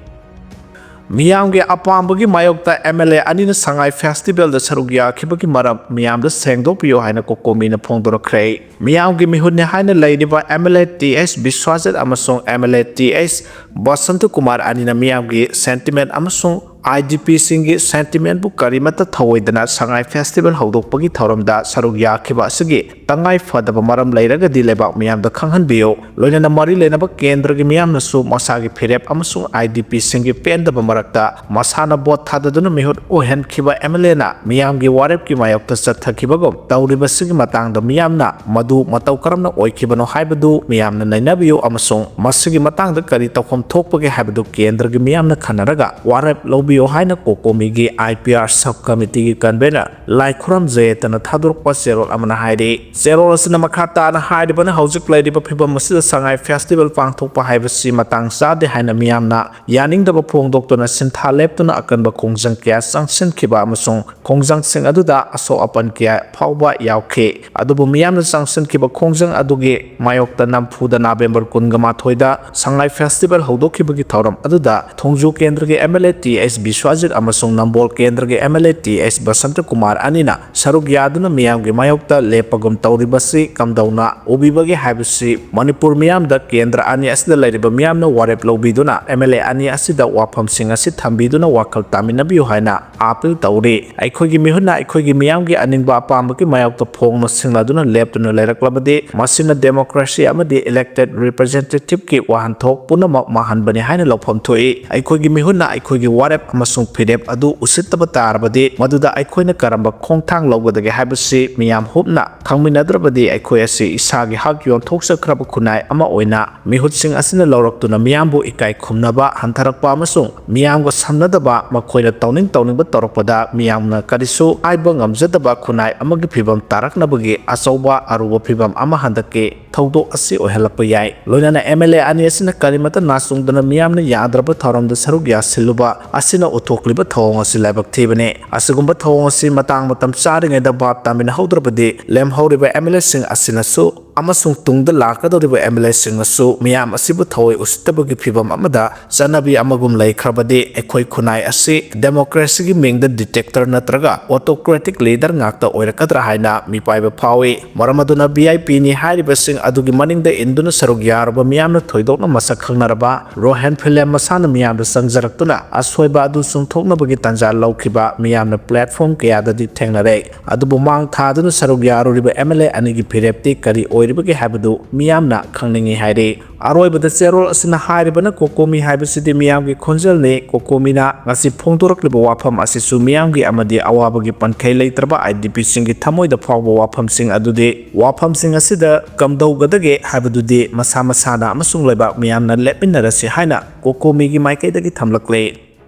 ꯃꯤꯌꯥꯝꯒꯤ ꯑꯄꯥꯝꯕꯒꯤ ꯃꯥꯌꯣꯛꯇ M L A ꯑꯅꯤꯅ ꯁꯉꯥꯏ festival ꯗ ꯁꯔꯨꯛ ꯌꯥꯈꯤꯕꯒꯤ ꯃꯔꯝ ꯃꯤꯌꯥꯝꯗ ꯁꯦꯡꯗꯣꯛꯄꯤꯌꯨ ꯍꯥꯏꯅ ꯀꯣꯀꯣꯃꯤꯅ ꯐꯣꯡꯗꯣꯔꯛꯈ꯭ꯔꯦ꯫ ꯃꯤꯌꯥꯝꯒꯤ ꯃꯤꯍꯨꯠꯅꯤ ꯍꯥꯏꯅ ꯂꯩꯔꯤꯕ M L A T H ꯕꯤꯁ꯭ꯋꯥꯖꯤꯠ ꯑꯃꯁꯨꯡ M L A T H Basanta Kumar ꯑꯅꯤꯅ ꯃꯤꯌꯥꯝꯒꯤ sentiment ꯑꯃꯁꯨꯡ I D P ꯁꯤꯡꯒꯤ sentiment ꯕꯨ ꯀꯔꯤꯃꯠꯇ ꯊꯧꯑꯣꯏꯗꯅ ꯁꯉꯥꯏ festival ꯍꯧꯗꯣꯛꯄꯒꯤ ꯊꯧꯔꯝꯗ ꯁꯔꯨꯛ ꯌꯥꯈꯤꯕ ꯑꯁꯤꯒꯤ ꯇꯉꯥꯏ ꯐꯗꯕ ꯃꯔꯝ ꯂꯩꯔꯒꯗꯤ ꯂꯩꯕꯥꯛ ꯃꯤꯌꯥꯝꯗ ꯈꯪꯍꯟꯕꯤꯌꯨ꯫ ꯂꯣꯏꯅꯅ ꯃꯔꯤ ꯂꯩꯅꯕ ꯀꯦꯟꯗ꯭ꯔꯒꯤ ꯃꯤꯌꯥꯝꯅꯁꯨ ꯃꯁꯥꯒꯤ ꯐꯤꯔꯦꯞ ꯑꯃꯁꯨꯡ I D P ꯁꯤꯡꯒꯤ ꯄꯦꯟꯗꯕ ꯃꯔꯛꯇ ꯃꯁꯥꯅ vote ꯊꯥꯗꯗꯨꯅ ꯃꯤꯍꯨꯠ ꯑꯣꯏꯍꯟꯈꯤꯕ M L A ꯅ ꯃꯤꯌꯥꯝꯒꯤ ꯋꯥꯔꯦꯞꯀꯤ ꯃꯥꯌꯣꯛꯇ ꯆꯠꯊꯈꯤꯕꯒꯨꯝ ꯇꯧꯔꯤꯕꯁꯤꯒꯤ ꯃꯇꯥꯡꯗ ꯃꯤꯌꯥꯝꯅ ꯃꯗꯨ ꯃꯇꯧ ꯀꯔꯝꯅ ꯑꯣꯏꯈꯤꯕꯅꯣ ꯍꯥꯏꯕꯗꯨ ꯃꯤꯌꯥꯝꯅ ꯅꯩꯅꯕꯤꯌꯨ ꯑꯃꯁꯨꯡ ꯃꯁꯤꯒꯤ ꯃꯇꯥꯡꯗ ꯀꯔꯤ ꯇꯧꯐꯝ ꯊꯣꯛꯄꯒꯦ ꯍꯥꯏꯕꯗꯨ ꯀꯦꯟꯗ꯭ꯔꯒꯤ ꯃꯤꯌꯥꯝꯅ ꯈꯟꯅꯔꯒ ꯋꯥꯔꯦꯞ ꯂꯧꯕꯤꯌꯨ ꯍꯥꯏꯅ ꯀꯣꯀꯣꯃꯤꯒꯤ I P R sub committee ꯒꯤ convener ꯂꯥꯏꯈꯨꯔꯝ ꯖꯌꯦꯇꯅ ꯊꯥꯗꯣꯔꯛꯄ ꯆꯦꯔꯣꯜ ꯑꯃꯅ ꯍꯥꯏꯔꯤ꯫ ꯆꯦꯔꯣꯜ ꯑꯁꯤꯅ ꯃꯈꯥ ꯇꯥꯅ ꯍꯥꯏꯔꯤꯕꯅ, ꯍꯧꯖꯤꯛ ꯂꯩꯔꯤꯕ ꯐꯤꯚꯝ ꯑꯁꯤꯗ ꯁꯉꯥꯏ festival ꯄꯥꯡꯊꯣꯛꯄ ꯍꯥꯏꯕꯁꯤ ꯃꯇꯥꯡ ꯆꯥꯗꯦ ꯍꯥꯏꯅ ꯃꯤꯌꯥꯝꯅ ꯌꯥꯅꯤꯡꯗꯕ ꯐꯣꯡꯗꯣꯛꯇꯨꯅ ꯁꯤꯟꯊꯥ ꯂꯦꯞꯇꯨꯅ ꯑꯀꯟꯕ ꯈꯣꯡꯖꯪ ꯀꯌꯥ ꯆꯪꯁꯤꯟꯈꯤꯕ ꯑꯃꯁꯨꯡ ꯈꯣꯡꯖꯪꯁꯤꯡ ꯑꯗꯨꯗ ꯑꯁꯣꯛ ꯑꯄꯟ ꯀꯌꯥ ꯐꯥꯎꯕ ꯌꯥꯎꯈꯤ꯫ ꯑꯗꯨꯕꯨ ꯃꯤꯌꯥꯝꯅ ꯆꯪꯁꯤꯟꯈꯤꯕ ꯈꯣꯡꯖꯪ ꯑꯗꯨꯒꯤ ꯃꯥꯌꯣꯛꯇ ꯅꯝꯐꯨꯗ November ꯀꯨꯟꯒ ꯃꯥꯊꯣꯏꯗ ꯁꯉꯥꯏ festival ꯍꯧꯗꯣꯛꯈꯤꯕꯒꯤ ꯊꯧꯔꯝ ꯑꯗꯨꯗ ꯊꯣꯡꯖꯨ ꯀꯦꯟꯗ꯭ꯔꯒꯤ M L A T H ꯕꯤꯁ꯭ꯋꯥꯖꯤꯠ ꯑꯃꯁꯨꯡ ꯅꯝꯕꯣꯜ ꯀꯦꯟꯗ꯭ꯔꯒꯤ M L A T H Basanta Kumar ꯑꯅꯤꯅ ꯁꯔꯨꯛ ꯌꯥꯗꯨꯅ ꯃꯤꯌꯥꯝꯒꯤ ꯃꯥꯌꯣꯛꯇ ꯂꯦꯞꯄꯒꯨꯝ ꯇꯧꯔꯤꯕꯁꯤ ꯀꯝꯗꯧꯅ ꯎꯕꯤꯕꯒꯦ ꯍꯥꯏꯕꯁꯤ ꯃꯅꯤꯄꯨꯔ ꯃꯤꯌꯥꯝꯗ ꯀꯦꯟꯗ꯭ꯔ ꯑꯅꯤ ꯑꯁꯤꯗ ꯂꯩꯔꯤꯕ ꯃꯤꯌꯥꯝꯅ ꯋꯥꯔꯦꯞ ꯂꯧꯕꯤꯗꯨꯅ M L A ꯑꯅꯤ ꯑꯁꯤꯗ ꯋꯥꯐꯝꯁꯤꯡ ꯑꯁꯤ ꯊꯝꯕꯤꯗꯨꯅ ꯋꯥꯈꯜ ꯇꯥꯃꯤꯟꯅꯕꯤꯌꯨ ꯍꯥꯏꯅ appeal ꯇꯧꯔꯤ꯫ ꯑꯩꯈꯣꯏꯒꯤ ꯃꯤꯍꯨꯠꯅ ꯑꯩꯈꯣꯏꯒꯤ ꯃꯤꯌꯥꯝꯒꯤ ꯑꯅꯤꯡꯕ ꯑꯄꯥꯝꯕꯒꯤ ꯃꯥꯌꯣꯛꯇ ꯐꯣꯡꯅ ꯁꯤꯡꯅꯗꯨꯅ ꯂꯦꯞꯇꯨꯅ ꯂꯩꯔꯛꯂꯕꯗꯤ ꯃꯁꯤꯅ democracy ꯑꯃꯗꯤ elected representative ꯀꯤ ꯋꯥꯍꯟꯊꯣꯛ ꯄꯨꯝꯅꯃꯛ ꯃꯥꯡꯍꯟꯕꯅꯤ ꯍꯥꯏꯅ ꯂꯧꯐꯝ ꯊꯣꯛꯏ꯫ ꯑꯩꯈꯣꯏꯒꯤ ꯃꯤꯍꯨꯠꯅ ꯑꯩꯈꯣꯏꯒꯤ ꯋꯥꯔꯦꯞ ꯑꯃꯁꯨꯡ ꯐꯤꯔꯦꯞ ꯑꯗꯨ ꯎꯁꯤꯠꯇꯕ ꯇꯥꯔꯕꯗꯤ, ꯃꯗꯨꯗ ꯑꯩꯈꯣꯏꯅ ꯀꯔꯝꯕ ꯈꯣꯡꯊꯥꯡ ꯂꯧꯒꯗꯒꯦ ꯍꯥꯏꯕꯁꯤ ꯃꯤꯌꯥꯝ ꯍꯨꯞꯅ ꯈꯪꯃꯤꯟꯅꯗ꯭ꯔꯕꯗꯤ, ꯑꯩꯈꯣꯏ ꯑꯁꯤ ꯏꯁꯥꯒꯤ ꯍꯛ ꯌꯣꯟꯊꯣꯛꯆꯈ꯭ꯔꯕ ꯈꯨꯟꯅꯥꯏ ꯑꯃ ꯑꯣꯏꯅ ꯃꯤꯍꯨꯠꯁꯤꯡ ꯑꯁꯤꯅ ꯂꯧꯔꯛꯇꯨꯅ ꯃꯤꯌꯥꯝꯕꯨ ꯏꯀꯥꯏ ꯈꯨꯝꯅꯕ ꯍꯟꯊꯔꯛꯄ ꯑꯃꯁꯨꯡ ꯃꯤꯌꯥꯝꯒ ꯁꯝꯅꯗꯕ, ꯃꯈꯣꯏꯅ ꯇꯧꯅꯤꯡ ꯇꯧꯅꯤꯡꯕ ꯇꯧꯔꯛꯄꯗ ꯃꯤꯌꯥꯝꯅ ꯀꯔꯤꯁꯨ ꯍꯥꯏꯕ ꯉꯝꯖꯗꯕ ꯈꯨꯟꯅꯥꯏ ꯑꯃꯒꯤ ꯐꯤꯕꯝ ꯇꯥꯔꯛꯅꯕꯒꯤ ꯑꯆꯧꯕ ꯑꯔꯨꯕ ꯐꯤꯕꯝ ꯑꯃ ꯍꯟꯗꯛꯀꯤ ꯊꯧꯗꯣꯛ ꯑꯁꯤ ꯑꯣꯏꯍꯜꯂꯛꯄ ꯌꯥꯏ꯫ ꯂꯣꯏꯅꯅ MLA ꯑꯅꯤ ꯑꯁꯤꯅ ꯀꯔꯤꯃꯠꯇ ꯅꯥꯆꯨꯡꯗꯅ ꯃꯤꯌꯥꯝꯅ ꯌꯥꯗ꯭ꯔꯕ ꯊꯧꯔꯝꯗ ꯁꯔꯨꯛ ꯌꯥꯁꯤꯜꯂꯨꯕ ꯑꯁꯤꯅ ꯎꯠꯊꯣꯛꯂꯤꯕ ꯊꯧꯑꯣꯡ ꯑꯁꯤ ꯂꯥꯏꯕꯛ ꯊꯤꯕꯅꯤ꯫ ꯑꯁꯤꯒꯨꯝꯕ ꯊꯧꯑꯣꯡ ꯑꯁꯤ ꯃꯇꯥꯡ ꯃꯇꯝ ꯆꯥꯔꯤꯉꯩꯗ ꯚꯥꯞ ꯇꯥꯃꯤꯟꯅꯍꯧꯗ꯭ꯔꯕꯗꯤ, ꯂꯦꯝꯍꯧꯔꯤꯕ MLA ꯁꯤꯡ ꯑꯁꯤꯅꯁꯨ ꯑꯃꯁꯨꯡ ꯇꯨꯡꯗ ꯂꯥꯛꯀꯗꯧꯔꯤꯕ MLA ꯁꯤꯡꯅꯁꯨ ꯃꯤꯌꯥꯝ ꯑꯁꯤꯕꯨ ꯊꯑꯣꯏ ꯎꯁꯤꯠꯇꯕꯒꯤ ꯐꯤꯕꯝ ꯑꯃꯗ ꯆꯠꯅꯕꯤ ꯑꯃꯒꯨꯝ ꯂꯩꯈ꯭ꯔꯕꯗꯤ, ꯑꯩꯈꯣꯏ ꯈꯨꯟꯅꯥꯏ ꯑꯁꯤ democracy ꯒꯤ ꯃꯤꯡꯗ dictator ꯅꯠꯇ꯭ꯔꯒ autocratic leader ꯉꯥꯛꯇ ꯑꯣꯏꯔꯛꯀꯗ꯭ꯔꯥ ꯍꯥꯏꯅ ꯃꯤꯄꯥꯏꯕ ꯐꯥꯎꯏ꯫ ꯃꯔꯝ ꯑꯗꯨꯅ, VIP ꯅꯤ ꯍꯥꯏꯔꯤꯕꯁꯤꯡ ꯑꯗꯨꯒꯤ ꯃꯅꯤꯡꯗ ꯏꯟꯗꯨꯅ ꯁꯔꯨꯛ ꯌꯥꯔꯨꯕ ꯃꯤꯌꯥꯝꯅ ꯊꯣꯏꯗꯣꯛꯅ ꯃꯁꯛ ꯈꯪꯅꯔꯕ ꯔꯣꯍꯦꯟ ꯐꯤꯂꯦꯝ ꯃꯁꯥꯅ ꯃꯤꯌꯥꯝꯗ ꯆꯪꯖꯔꯛꯇꯨꯅ ꯑꯁꯣꯏꯕ ꯑꯗꯨ ꯆꯨꯝꯊꯣꯛꯅꯕꯒꯤ ꯇꯥꯟꯖꯥ ꯂꯧꯈꯤꯕ ꯃꯤꯌꯥꯝꯅ platform ꯀꯌꯥꯗꯗꯤ ꯊꯦꯡꯅꯔꯦ꯫ ꯑꯗꯨꯕꯨ ꯃꯥꯡ ꯊꯥꯗꯨꯅ ꯁꯔꯨꯛ ꯌꯥꯔꯨꯔꯤꯕ MLA ꯑꯅꯤꯒꯤ ꯐꯤꯔꯦꯞꯇꯤ ꯀꯔꯤ ꯑꯣꯏꯔꯤꯕꯒꯦ ꯍꯥꯏꯕꯗꯨ ꯃꯤꯌꯥꯝꯅ ꯈꯪꯅꯤꯡꯏ ꯍꯥꯏꯔꯤ꯫ ꯑꯔꯣꯏꯕꯗ ꯆꯦꯔꯣꯜ ꯑꯁꯤꯅ ꯍꯥꯏꯔꯤꯕꯅ, ꯀꯣꯀꯣꯃꯤ ꯍꯥꯏꯕꯁꯤꯗꯤ ꯃꯤꯌꯥꯝꯒꯤ ꯈꯣꯟꯖꯦꯜꯅꯤ꯫ ꯀꯣꯀꯣꯃꯤꯅ ꯉꯁꯤ ꯐꯣꯡꯗꯣꯔꯛꯂꯤꯕ ꯋꯥꯐꯝ ꯑꯁꯤꯁꯨ ꯃꯤꯌꯥꯝꯒꯤ ꯑꯃꯗꯤ ꯑꯋꯥꯕꯒꯤ ꯄꯟꯈꯩ ꯂꯩꯇ꯭ꯔꯕ IDP ꯁꯤꯡꯒꯤ ꯊꯃꯣꯏꯗ ꯐꯥꯎꯕ ꯋꯥꯐꯝꯁꯤꯡ ꯑꯗꯨꯗꯤ, ꯋꯥꯐꯝꯁꯤꯡ ꯑꯁꯤꯗ ꯀꯝꯗꯧꯒꯗꯒꯦ ꯍꯥꯏꯕꯗꯨꯗꯤ ꯃꯁꯥ ꯃꯁꯥꯅ ꯑꯃꯁꯨꯡ ꯂꯩꯕꯥꯛ ꯃꯤꯌꯥꯝꯅ ꯂꯦꯞꯃꯤꯟꯅꯔꯁꯤ ꯍꯥꯏꯅ ꯀꯣꯀꯣꯃꯤꯒꯤ ꯃꯥꯏꯀꯩꯗꯒꯤ ꯊꯝꯂꯛꯂꯦ꯫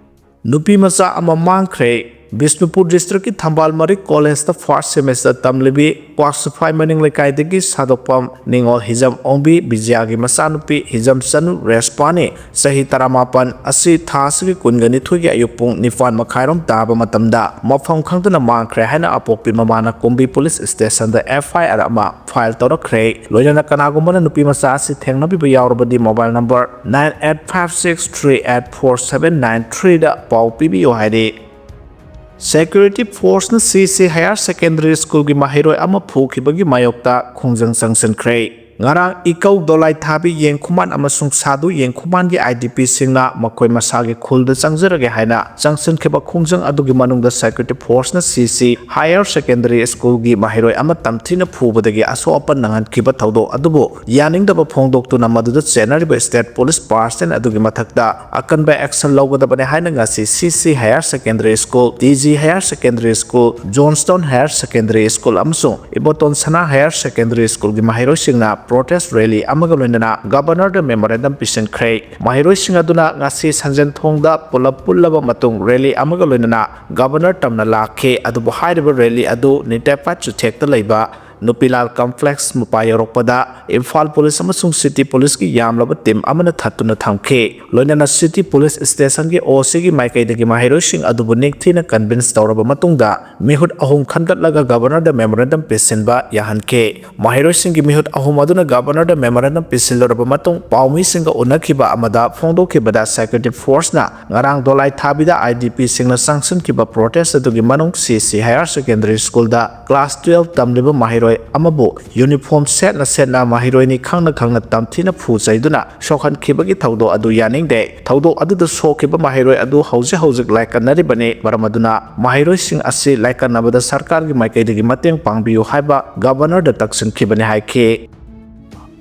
ꯅꯨꯄꯤ ꯃꯆꯥ ꯑꯃ ꯃꯥꯡꯈ꯭ꯔꯦ꯫ ꯕꯤꯁꯅꯨꯄꯨꯔ district ꯀꯤ ꯊꯝꯕꯥꯜ ꯃꯔꯤꯛ college ꯇ first semester ꯇꯝꯂꯤꯕꯤ ꯀ꯭ꯋꯥꯛꯁꯤꯐꯥꯏ ꯃꯅꯤꯡ ꯂꯩꯀꯥꯏꯗꯒꯤ ꯁꯥꯗꯣꯛꯄꯝ ꯅꯤꯉꯣꯜ ꯍꯤꯖꯝ ꯑꯣꯡꯕꯤ ꯕꯤꯖꯌꯥꯒꯤ ꯃꯆꯥꯅꯨꯄꯤ ꯍꯤꯖꯝ ꯆꯅꯨ ꯔꯦꯁꯄꯥꯅꯤ, ꯆꯍꯤ ꯇꯔꯥꯃꯥꯄꯟ, ꯑꯁꯤ ꯊꯥ ꯑꯁꯤꯒꯤ ꯀꯨꯟꯒ ꯅꯤꯊꯣꯏꯒꯤ ꯑꯌꯨꯛ ꯄꯨꯡ ꯅꯤꯄꯥꯟ ꯃꯈꯥꯏꯔꯣꯝ ꯇꯥꯕ ꯃꯇꯝꯗ ꯃꯐꯝ ꯈꯪꯗꯅ ꯃꯥꯡꯈ꯭ꯔꯦ ꯍꯥꯏꯅ ꯑꯄꯣꯛꯄꯤ ꯃꯃꯥꯅ ꯀꯨꯝꯕꯤ police station ꯗ FIR ꯑꯃ file ꯇꯧꯔꯛꯈ꯭ꯔꯦ꯫ ꯂꯣꯏꯅꯅ ꯀꯅꯥꯒꯨꯝꯕꯅ ꯅꯨꯄꯤ ꯃꯆꯥ ꯑꯁꯤ ꯊꯦꯡꯅꯕꯤꯕ ꯌꯥꯎꯔꯕꯗꯤ mobile number nine eight five six three eight four seven nine three ꯗ ꯄꯥꯎ ꯄꯤꯕꯤꯌꯨ ꯍꯥꯏꯔꯤ꯫ Security force ꯅ CC Higher Secondary School ꯒꯤ ꯃꯍꯩꯔꯣꯏ ꯑꯃ ꯐꯨꯈꯤꯕꯒꯤ ꯃꯥꯌꯣꯛꯇ ꯈꯣꯡꯖꯪ ꯆꯪꯁꯤꯟꯈ꯭ꯔꯦ꯫ ꯉꯔꯥꯡ ꯏꯀꯧ ꯗꯣꯂꯥꯏꯊꯥꯕꯤ ꯌꯦꯡꯈꯨꯃꯥꯟ ꯑꯃꯁꯨꯡ ꯁꯥꯗꯨ ꯌꯦꯡꯈꯨꯃꯥꯟꯒꯤ IDPꯁꯤꯡꯅ ꯃꯈꯣꯏ ꯃꯁꯥꯒꯤ ꯈꯨꯜꯗ ꯆꯪꯖꯔꯒꯦ ꯍꯥꯏꯅ ꯆꯪꯁꯤꯟꯈꯤꯕ ꯈꯣꯡꯖꯪ ꯑꯗꯨꯒꯤ ꯃꯅꯨꯡꯗ Security Forceꯅ CC Higher Secondary Schoolꯒꯤ ꯃꯍꯩꯔꯣꯏ ꯑꯃ ꯇꯝꯊꯤꯅ ꯐꯨꯕꯗꯒꯤ ꯑꯁꯣꯛ ꯑꯄꯟ ꯅꯪꯍꯟꯈꯤꯕ ꯊꯧꯗꯣꯛ ꯑꯗꯨꯕꯨ ꯌꯥꯅꯤꯡꯗꯕ ꯐꯣꯡꯗꯣꯛꯇꯨꯅ ꯃꯗꯨꯗ ꯆꯦꯟꯅꯔꯤꯕ State Police Personnel ꯑꯗꯨꯒꯤ ꯃꯊꯛꯇ ꯑꯀꯟꯕ action ꯂꯧꯒꯗꯕꯅꯤ ꯍꯥꯏꯅ ꯉꯁꯤ CC Higher Secondary School, TG Higher Secondary School, Johnstone Higher Secondary School ꯑꯃꯁꯨꯡ ꯏꯕꯣꯇꯣꯟ ꯁꯅꯥ Higher Secondary Schoolꯒꯤ ꯃꯍꯩꯔꯣꯏꯁꯤꯡꯅ protest rally ꯑꯃꯒ ꯂꯣꯏꯅꯅ Governorꯗ memorandum ꯄꯤꯁꯤꯟꯈ꯭ꯔꯦ꯫ ꯃꯍꯩꯔꯣꯏꯁꯤꯡ ꯑꯗꯨꯅ ꯉꯁꯤ ꯁꯟꯖꯦꯟꯊꯣꯡꯗ ꯄꯨꯂꯞ ꯄꯨꯜꯂꯕ ꯃꯇꯨꯡ rally ꯑꯃꯒ ꯂꯣꯏꯅꯅ Governor ꯇꯝꯅ ꯂꯥꯛꯈꯤ꯫ ꯑꯗꯨꯕꯨ ꯍꯥꯏꯔꯤꯕ rally ꯑꯗꯨ ꯅꯤꯇꯦꯞꯄꯥꯠ ꯆꯨꯊꯦꯛꯇ ꯂꯩꯕ ꯅꯨꯄꯤꯂꯥꯜ Complex ꯃꯄꯥ ꯌꯧꯔꯛꯄꯗ ꯏꯝꯐꯥꯜ Police ꯑꯃꯁꯨꯡ City Policeꯀꯤ ꯌꯥꯝꯂꯕ team ꯑꯃꯅ ꯊꯠꯇꯨꯅ ꯊꯝꯈꯤ꯫ ꯂꯣꯏꯅꯅ City Police Stationꯒꯤ OCꯒꯤ ꯃꯥꯏꯀꯩꯗꯒꯤ ꯃꯍꯩꯔꯣꯏꯁꯤꯡ ꯑꯗꯨꯕꯨ ꯅꯤꯡꯊꯤꯅ convince ꯇꯧꯔꯕ ꯃꯇꯨꯡꯗ ꯃꯤꯍꯨꯠ ꯑꯍꯨꯝ ꯈꯟꯒꯠꯂꯒ Governorꯗ memorandum ꯄꯤꯁꯤꯟꯕ ꯌꯥꯍꯟꯈꯤ꯫ ꯃꯍꯩꯔꯣꯏꯁꯤꯡꯒꯤ ꯃꯤꯍꯨꯠ ꯑꯍꯨꯝ ꯑꯗꯨꯅ Governorꯗ memorandum ꯄꯤꯁꯤꯜꯂꯨꯔꯕ ꯃꯇꯨꯡ ꯄꯥꯎꯃꯤꯁꯤꯡꯒ ꯎꯅꯈꯤꯕ ꯑꯃꯗ ꯐꯣꯡꯗꯣꯛꯈꯤꯕꯗ Security Forceꯅ ꯉꯔꯥꯡ ꯗꯣꯂꯥꯏꯊꯥꯕꯤꯗ IDPꯁꯤꯡꯅ ꯆꯪꯁꯤꯟꯈꯤꯕ protest ꯑꯗꯨꯒꯤ ꯃꯅꯨꯡ CC Higher Secondary Schoolꯗ class twelve ꯇꯝꯂꯤꯕ ꯃꯍꯩꯔꯣꯏ ꯑꯃꯕꯨ uniform ꯁꯦꯠꯅ ꯁꯦꯠꯅ ꯃꯍꯩꯔꯣꯏꯅꯤ ꯈꯪꯅ ꯈꯪꯅ ꯇꯝꯊꯤꯅ ꯐꯨ ꯆꯩꯗꯨꯅ ꯁꯣꯛꯍꯟꯈꯤꯕꯒꯤ ꯊꯧꯗꯣꯛ ꯑꯗꯨ ꯌꯥꯅꯤꯡꯗꯦ꯫ ꯊꯧꯗꯣꯛ ꯑꯗꯨꯗ ꯁꯣꯛꯈꯤꯕ ꯃꯍꯩꯔꯣꯏ ꯑꯗꯨ ꯍꯧꯖꯤꯛ ꯍꯧꯖꯤꯛ ꯂꯥꯏꯀꯠꯅꯔꯤꯕꯅꯤ꯫ ꯃꯔꯝ ꯑꯗꯨꯅ ꯃꯍꯩꯔꯣꯏꯁꯤꯡ ꯑꯁꯤ ꯂꯥꯏꯀꯠꯅꯕꯗ ꯁꯔꯀꯥꯔꯒꯤ ꯃꯥꯏꯀꯩꯗꯒꯤ ꯃꯇꯦꯡ ꯄꯥꯡꯕꯤꯌꯨ ꯍꯥꯏꯕ Governorꯗ ꯇꯛꯁꯤꯟꯈꯤꯕꯅꯤ ꯍꯥꯏꯈꯤ꯫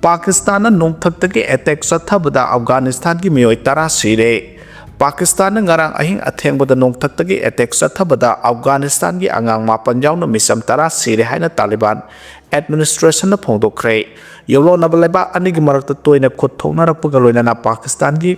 ꯄꯥꯀꯤꯁꯇꯥꯟꯅ ꯅꯣꯡꯊꯛꯇꯒꯤ attack ꯆꯠꯊꯕꯗ ꯑꯐꯒꯥꯅꯤꯁꯇꯥꯟꯒꯤ ꯃꯤꯑꯣꯏ ꯇꯔꯥ ꯁꯤꯔꯦ꯫ ꯄꯥꯀꯤꯁꯇꯥꯟꯅ ꯉꯔꯥꯡ ꯑꯍꯤꯡ ꯑꯊꯦꯡꯕꯗ ꯅꯣꯡꯊꯛꯇꯒꯤ attack ꯆꯠꯊꯕꯗ ꯑꯐꯒꯥꯅꯤꯁꯇꯥꯟꯒꯤ ꯑꯉꯥꯡ ꯃꯥꯄꯟ ꯌꯥꯎꯅ ꯃꯤꯆꯝ ꯇꯔꯥ ꯁꯤꯔꯦ ꯍꯥꯏꯅ ꯇꯥꯂꯤꯕꯥꯟ administrationꯅ ꯐꯣꯡꯗꯣꯛꯈ꯭ꯔꯦ꯫ ꯌꯧꯂꯣꯟꯅꯕ ꯂꯩꯕꯥꯛ ꯑꯅꯤꯒꯤ ꯃꯔꯛꯇ ꯇꯣꯏꯅ ꯈꯨꯠ ꯊꯣꯛꯅꯔꯛꯄꯒ ꯂꯣꯏꯅꯅ ꯄꯥꯀꯤꯁꯇꯥꯟꯒꯤ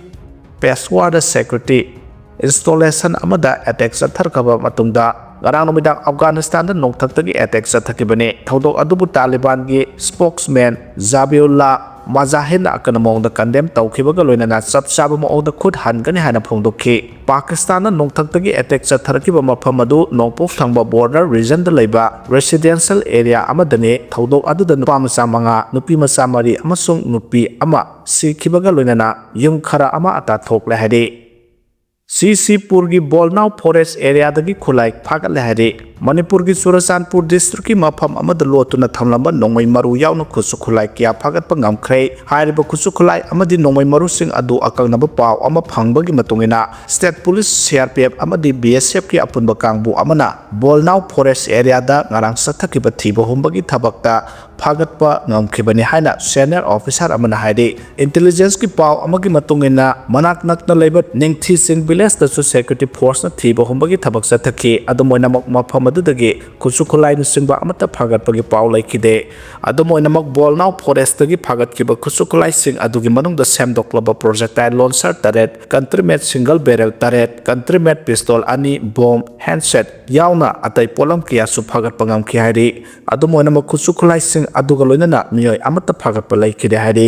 Peshawar security installation ꯑꯃꯗ attack ꯆꯠꯊꯔꯛꯈ꯭ꯔꯕ ꯃꯇꯨꯡꯗ ꯉꯔꯥꯡ ꯅꯨꯃꯤꯗꯥꯡ ꯑꯐꯒꯥꯅꯤꯁꯇꯥꯟꯗ ꯅꯣꯡꯊꯛꯇꯒꯤ attack ꯆꯠꯊꯈꯤꯕꯅꯤ꯫ ꯊꯧꯗꯣꯛ ꯑꯗꯨꯕꯨ ꯇꯥꯂꯤꯕꯥꯟꯒꯤ spokesman ꯖꯥꯕꯤꯎꯜꯂꯥ ꯃꯖꯥꯍꯤꯟꯅ ꯑꯀꯟꯕ ꯃꯑꯣꯡꯗ condemn ꯇꯧꯈꯤꯕꯒ ꯂꯣꯏꯅꯅ ꯆꯞ ꯆꯥꯕ ꯃꯑꯣꯡꯗ ꯈꯨꯠ ꯍꯟꯒꯅꯤ ꯍꯥꯏꯅ ꯐꯣꯡꯗꯣꯛꯈꯤ꯫ ꯄꯥꯀꯤꯁꯇꯥꯟꯅ ꯅꯣꯡꯊꯛꯇꯒꯤ attack ꯆꯠꯊꯔꯛꯈꯤꯕ ꯃꯐꯝ ꯑꯗꯨ ꯅꯣꯡꯄꯣꯛ ꯊꯪꯕ border regionꯗ ꯂꯩꯕ residential area ꯑꯃꯗꯅꯤ꯫ ꯊꯧꯗꯣꯛ ꯑꯗꯨꯗ ꯅꯨꯄꯥ ꯃꯆꯥ ꯃꯉꯥ, ꯅꯨꯄꯤ ꯃꯆꯥ ꯃꯔꯤ ꯑꯃꯁꯨꯡ ꯅꯨꯄꯤ ꯑꯃ ꯁꯤꯈꯤꯕꯒ ꯂꯣꯏꯅꯅ ꯌꯨꯝ ꯈꯔ ꯑꯃ ꯑꯇꯥ ꯊꯣꯛꯂꯦ ꯍꯥꯏꯔꯤ꯫ ꯁꯤꯁꯤꯄꯨꯔꯒꯤ ꯕꯣꯜꯅꯥꯎ ꯐꯣꯔꯦꯁ ꯑꯦꯔꯤꯌꯥꯗꯒꯤ ꯈꯨꯠꯂꯥꯏ ꯐꯥꯒꯠꯂꯦ ꯍꯥꯏꯔꯤ꯫ ꯃꯅꯤꯄꯨꯔꯒꯤ ꯆꯨꯔꯆꯥꯟꯄꯨꯔ ꯗꯤꯁꯇ꯭ꯔꯤꯛꯀꯤ ꯃꯐꯝ ꯑꯃꯗ ꯂꯣꯠꯇꯨꯅ ꯊꯝꯂꯝꯕ ꯅꯣꯡꯃꯩ ꯃꯔꯨ ꯌꯥꯎꯅ ꯈꯨꯠꯁꯨ ꯈꯨꯠꯂꯥꯏ ꯀꯌꯥ ꯐꯥꯒꯠꯄ ꯉꯝꯈ꯭ꯔꯦ꯫ ꯍꯥꯏꯔꯤꯕ ꯈꯨꯠꯁꯨ ꯈꯨꯠꯂꯥꯏ ꯑꯃꯗꯤ ꯅꯣꯡꯃꯩ ꯃꯔꯨꯁꯤꯡ ꯑꯗꯨ ꯑꯀꯛꯅꯕ ꯄꯥꯎ ꯑꯃ ꯐꯪꯕꯒꯤ ꯃꯇꯨꯡ ꯏꯟꯅ, state police, C R P F ꯑꯃꯗꯤ ꯕꯤ ꯑꯦꯁ ꯑꯦꯐꯀꯤ ꯑꯄꯨꯟꯕ ꯀꯥꯡꯕꯨ ꯑꯃꯅ ꯕꯣꯜꯅꯥꯎ ꯐꯣꯔꯦꯁ ꯑꯦꯔꯤꯌꯥꯗ ꯉꯔꯥꯡ ꯆꯠꯊꯈꯤꯕ ꯊꯤꯕ ꯍꯨꯝꯕꯒꯤ ꯊꯕꯛꯇ ꯐꯥꯒꯠꯄ ꯉꯝꯈꯤꯕꯅꯤ ꯍꯥꯏꯅ ꯁꯦꯅꯤꯌꯔ ꯑꯣꯐꯤꯁꯥꯔ ꯑꯃꯅ ꯍꯥꯏꯔꯤ꯫ ꯏꯟꯇꯦꯂꯤꯖꯦꯟꯁꯀꯤ ꯄꯥꯎ ꯑꯃꯒꯤ ꯃꯇꯨꯡ ꯏꯟꯅ, ꯃꯅꯥꯛ ꯅꯛꯅ ꯂꯩꯕ ꯅꯤꯡꯊꯤꯁꯤꯡ ꯚꯤꯂꯦꯖꯇꯁꯨ ꯁꯦꯀ꯭ꯌꯨꯔꯤꯇꯤ ꯐꯣꯔꯁꯅ ꯊꯤꯕ ꯍꯨꯝꯕꯒꯤ ꯊꯕꯛ ꯆꯠꯊꯈꯤ꯫ ꯑꯗꯨꯝ ꯑꯣꯏꯅꯃꯛ, ꯃꯐꯝ ꯑꯗꯨꯗꯒꯤ ꯈꯨꯠꯁꯨ ꯈꯨꯠꯂꯥꯏꯅꯆꯤꯡꯕ ꯑꯃꯠꯇ ꯐꯥꯒꯠꯄꯒꯤ ꯄꯥꯎ ꯂꯩꯈꯤꯗꯦ꯫ ꯑꯗꯨꯝ ꯑꯣꯏꯅꯃꯛ, ꯕꯣꯜꯅꯥꯎ ꯐꯣꯔꯦꯁꯇꯒꯤ ꯐꯥꯒꯠꯈꯤꯕ ꯈꯨꯠꯁꯨ ꯈꯨꯠꯂꯥꯏꯁꯤꯡ ꯑꯗꯨꯒꯤ ꯃꯅꯨꯡꯗ ꯁꯦꯝꯗꯣꯛꯂꯕ ꯄ꯭ꯔꯣꯖꯦꯛꯇꯥꯏꯜ ꯂꯣꯟꯁꯔ ꯇꯔꯦꯠ, ꯀꯟꯇ꯭ꯔꯤꯃꯦꯠ ꯁꯤꯡꯒꯜ ꯕꯦꯔꯦꯜ ꯇꯔꯦꯠ, ꯀꯟꯇ꯭ꯔꯤꯃꯦꯠ ꯄꯤꯁꯇꯣꯜ ꯑꯅꯤ, ꯕꯣꯝ, ꯍꯦꯟꯗꯁꯦꯠ ꯌꯥꯎꯅ ꯑꯇꯩ ꯄꯣꯠꯂꯝ ꯀꯌꯥꯁꯨ ꯐꯥꯒꯠꯄ ꯉꯝꯈꯤ ꯍꯥꯏꯔꯤ꯫ ꯑꯗꯨꯝ ꯑꯣꯏꯅꯃꯛ, ꯈꯨꯠꯁꯨ ꯈꯨꯠꯂꯥꯏꯁꯤꯡ ꯑꯗꯨꯒ ꯂꯣꯏꯅꯅ ꯃꯤꯑꯣꯏ ꯑꯃꯠꯇ ꯐꯥꯒꯠꯄ ꯂꯩꯈꯤꯗꯦ ꯍꯥꯏꯔꯤ꯫